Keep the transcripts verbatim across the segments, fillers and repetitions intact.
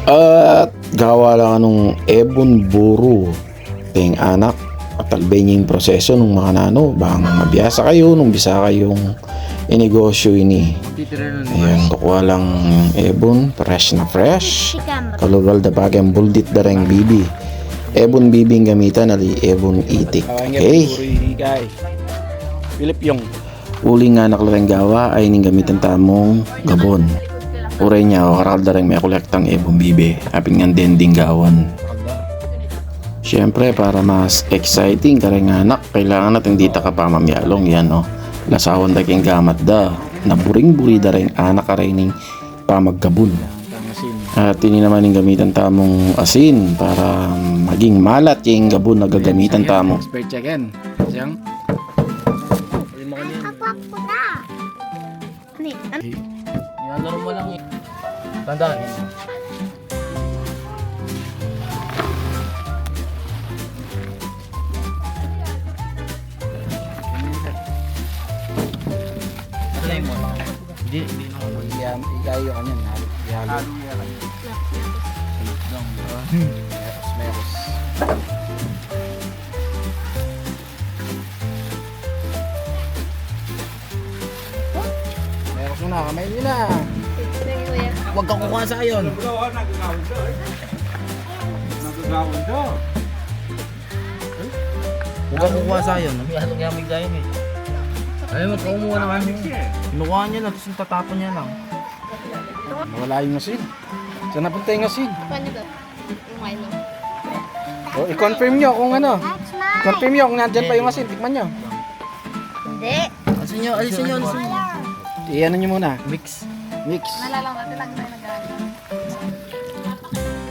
At gawa la nung ebun buru deng anak, at talbe ing proseso nung makananu, bang mabiasa kayu, nung bisa kayung inegosyu ini. Ayan, kukua lang ebun, fresh na fresh. Kalugal da pa keng buldit da reng bibi. Ebun bibi ing gamitan, ali ebun itik. Okay. Philip Yong. Uling anak la reng gawa, ay ning gamitan tamung gabun. Uray nya, o, karakal da reng mekolektang ebun bibi, apin ngan dending gawan. Siyempre, para mas exciting kareng anak, kailangan atin dita kapamamyalung yan, no? Lasawan da keng gamat da, na buring-buri da reng anak kareng pamaggabun. At ini naman ing gamitan tamung asin para maging malat ing gabun a gagamitan tamu. Expert chicken. Siyang. Apak ko na. Ani? Ilalaro mo lang eh. Tandaan. Lemon. Hindi, hindi naman. Iya, iya, yung ano, halo. Halo yan. Sunod lang, di ba? Meros, meros. Meron ko na, kamay nila. Huwag kang kukuha sa ayon. Nagagawin daw. Huwag kang kukuha sa ayon. May anong yamig tayo eh. Ay, magkakumuha naman. Kinukuha niya na, tapos tatapon niya lang. Nawala yung asin. Saan napunta yung asin? Paano ba? Yung wine mo. O, i-confirm nyo kung ano. Confirm nyo kung nandyan pa yung asin. Tikman nyo. Hindi. Alisin nyo, alisin nyo, alisin nyo. I-ano nyo muna. Mix. Mix. Malalang natin lang na nag-ano.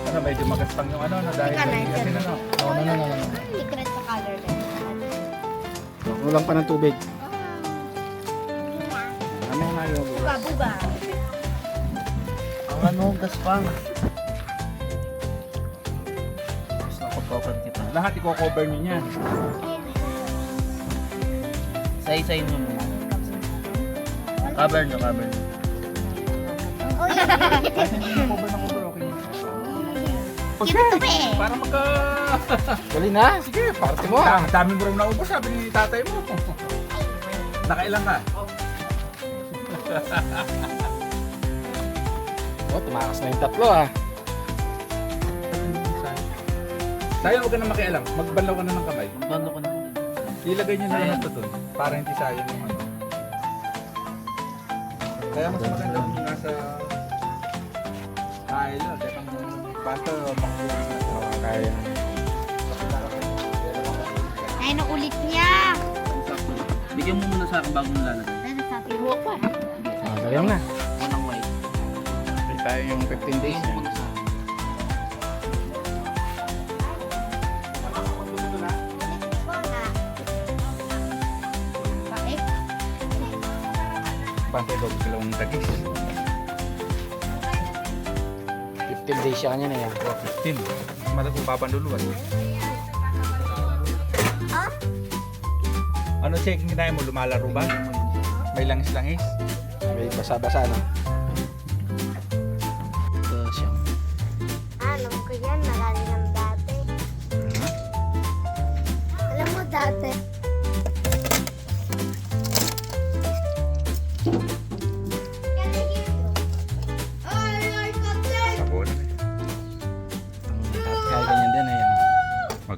Ano, medyo magaspang yung ano, na dahil sa asin, ano? No, no, no, no, no. Secret sa color din. Kulang pa ng tubig. Ano nga yun? Buga-buga. Ang ano, gaspang. Gusto ko cover kita. Lahat i-cover niya. Isa-isahin nyo muna. Cover nyo, cover nyo. Ay, hindi, cover na cover, okay na. Kita to, eh. Para magka- Dali na, sige, parte mo. Ang dami mo rin naubos, sabi ni tatay mo. Nakailan ka? O, tumakas na yung tatlo, ah. Tayo, huwag ka na makialam. Magbanlaw ka na ng kamay. Magbanlaw ka na. Ilagay niyo na lahat ito dun. Para hindi sayang yung ano. Kaya mas maganda kung nasa tayo lang. Kaya kung basta makuha na. Oo, kaya. Ay, naulit niya. Bigyan mo muna sa akin bago mo lalagay. Ano sa akin? Kinuha ko, ah. Ah, sayang na. Unang white. Kita yung fifteen days niya. Bakit? Bakit daw biglang dagis? Fifteen days siya kanya na yan. Oh, fifteen. Malago pa panluluwas. Ah? Ano, Che, kinaya mo, lumalaro ba? May langis-langis? May basa-basa, no? Ito siya. Alam ko yan, malalim ang dati. Alam mo dati. Sabon. Kaya ganyan din, eh. Pag